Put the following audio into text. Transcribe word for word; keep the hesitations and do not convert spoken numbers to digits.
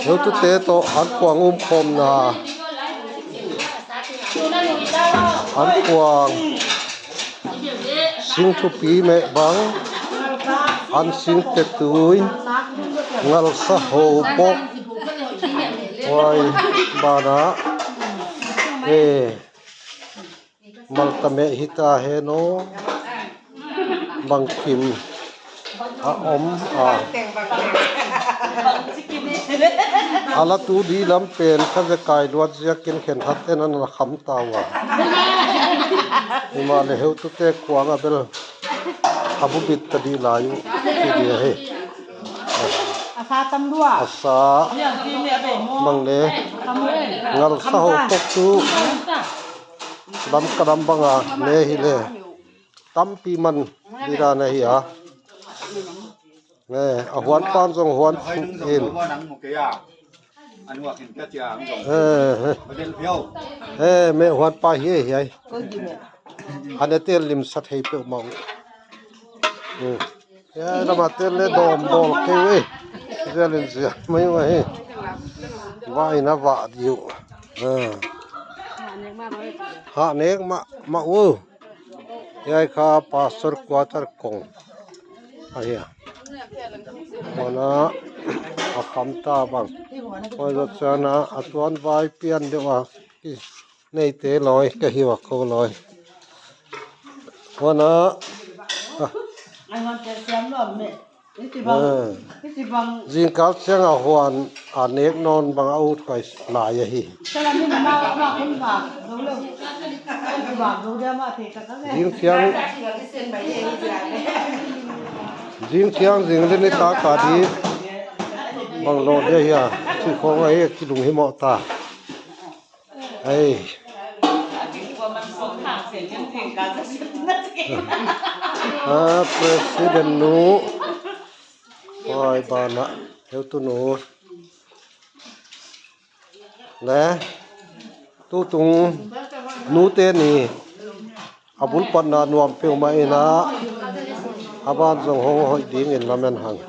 Heutute toh an kuang umkhawmna, an kuang sing thupi meh bang, an sing te tui, ngalsa ho bok, huai banah, eh, malta meh hita hen aw, bangkim a om a. A latu di lam pen ka zekai luat ziakin khenkhat ten ana kham ta ua. Himahleh heutute kuang a bel a bu bit ta di lai uh, chi di ahi. A sa tam lua. A sa. Mang le. Tam le. Ngalsa ho kok tu. Lam ka lam bang a ne hi le. Tampi man di dan ahi a. Ne, a huan pan zong huan in. Eh, eh. Eh, meh huan pa hi, hi ai. An e tel lim sa thei peuhmah. Hmm. Ya, lama tel le dawm bawl kei uh e. Zialin zial mai uh ahi. Vah in a vah di uh. Ah. Hah nek mah, mah uh. Hiai kha pastor quarter kong ahi a. Huan a, a kham ta bang. Huai zoh chiang a, a tuan vai pian deuh a. Neite lawi, ka hi ua kou lawi. Huan a, ah. Ai, huan te siam lua meh. Iti bang, ah, iti bang. Zingkal chiang a huan a nek nawn bang a ut kei lai ahi. Salam ni ma, ma kun ba, do lo. Ai, ba, do dia ma te ka ka. Zing chiang, zing chiang, zing le ni ta ka di. Bang lo dia hia, chi khong ai, chi lung hi mo ta. Ei. Ah, President nu. Huai banah, heutu nu. Le, tutung nute ni. A bul patna nuam peuhmah in a. A ban zong hong hoih ding in lamen hang.